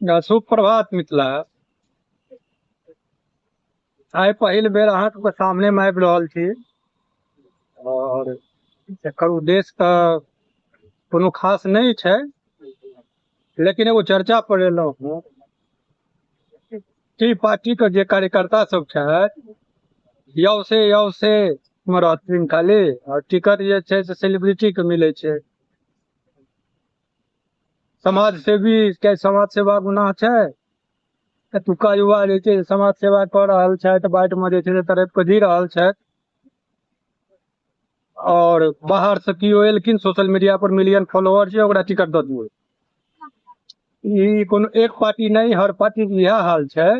शुभ प्रभात मिथिला। आइ पहिल बेर अहाँके सामने मे आबि रहल छी और एकर उद्देश्य तऽ कोनो खास नहि छै, लेकिन एगो चर्चा पर एलहुँ हँ। टी पार्टी के जे कार्यकर्ता सब छथि, यौ से यौ से मे रहथिन खाली, और टिकट जे छै से सेलिब्रिटी के मिलै छै। समाज सेवी के समाज सेवा गुनाह छै? एतुका युवा जे छै समाज सेवा कऽ रहल छथि, बाढ़ि मे जे छै से तड़पि कऽ जी रहल छथि, और बाहर से केओ एलखिन सोशल मीडिया पर मिलियन फॉलोअर छै, ओकरा टिकट दऽ दियौ। ई कोनो एक पार्टी नहि, हर पार्टी के इएह हाल छै।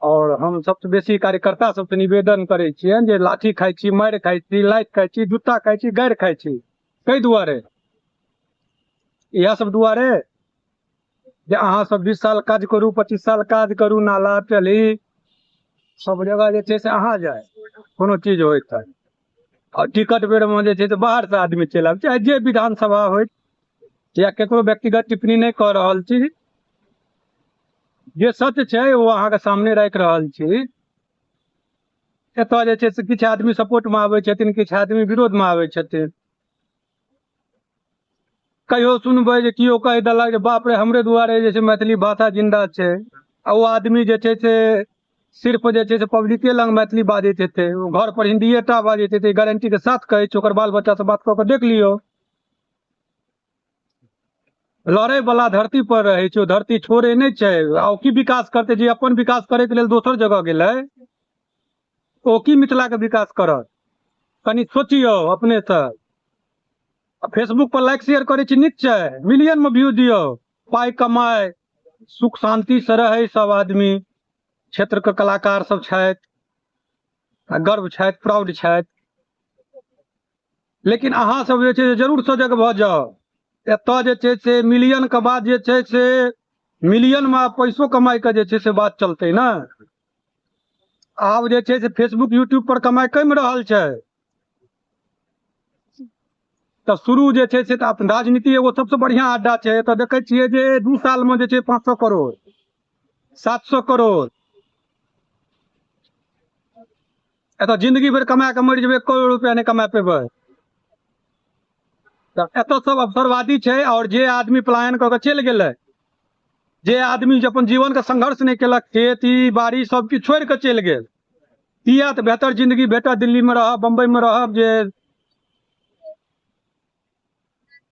और हम सबसे बेसी कार्यकर्ता सबसे निवेदन करै छियनि जे लाठी खाइ छी, मारि खाइ छी, लात खाइ छी, जूता खाइ छी, गारि खाइ छी, ताहि दुआरे, इएह सब दुआरे जे अहाँ सब 20 साल काज करू, 25 साल काज करू, नाला टली सब जगह जे छै से अहाँ जाय, कोनो चीज होइत है। और टिकट बेर में जे छै से बाहर से आदमी चलि आबै, चाहे जे विधानसभा होय, या केकरो व्यक्तिगत टिप्पणी नहि कऽ रहल छी, जे सत्य छै ओ अहाँके सामने राखि रहल छी। एतऽ जे छै से किछु आदमी सपोर्ट मे आबै छथिन, किछु आदमी विरोध मे आबै छथिन। कहियो सुनबै जे केओ कहि देलक जे बाप रे हमरे दुआरे जे छै मैथिली भाषा जिन्दा छै, आ ओ आदमी जे छै से सिर्फ जे छै से पब्लिके लग मैथिली बाजैत हेतै, ओ घर पर हिन्दीए टा बाजैत हेतै, गारंटी के साथ कहै छी, ओकर बाल बच्चा से बात कऽ के देख लियौ। लड़ै वाला धरती पर रहै छै, ओ धरती छोड़े नहि छै। आ ओ की विकास करतै? जे अपन विकास करैके लेल दोसर जगह गेलै, ओ की मिथिला के विकास करत? कनि सोचियौ अपने से। फेसबुक पर लाइक शेयर करै छी, नीक छै, मिलियन में व्यू दियौ, पाइ कमाय, सुख शांति से रहै सब आदमी। क्षेत्र के कलाकार सब छथि, आ गर्व छथि, प्राउड छथि। लेकिन अहाँ सब जे छै से जरूर सजग भऽ जाउ। एतऽ जे छै से मिलियन के बाद जे छै से मिलियन में पैसो कमाइ के जे छै से बात चलतै ने। आब जे छै से फेसबुक यूट्यूब पर कमाइ कमि रहल छै, तऽ शुरू जे छै से तऽ राजनीति एगो सबसँ बढ़िआँ अड्डा छै। एतऽ देखै छियै जे 2 साल मे जे छै 500 करोड़, 700 करोड़, एतऽ जिंदगी भरि कमा कऽ मरि जेबै, 1 करोड़ रुपया नहि कमा पेबै। तऽ एतऽ सब अवसरवादी छै। और जे आदमी पलायन कऽ के चलि गेलै, जे आदमी जे अपन जीवन के संघर्ष नहि केलक, खेती बाड़ी सब किछु छोड़ि कऽ चलि गेल, किया तऽ बेहतर जिंदगी भेटत, दिल्ली मे रहब, बम्बई मे रहब, जे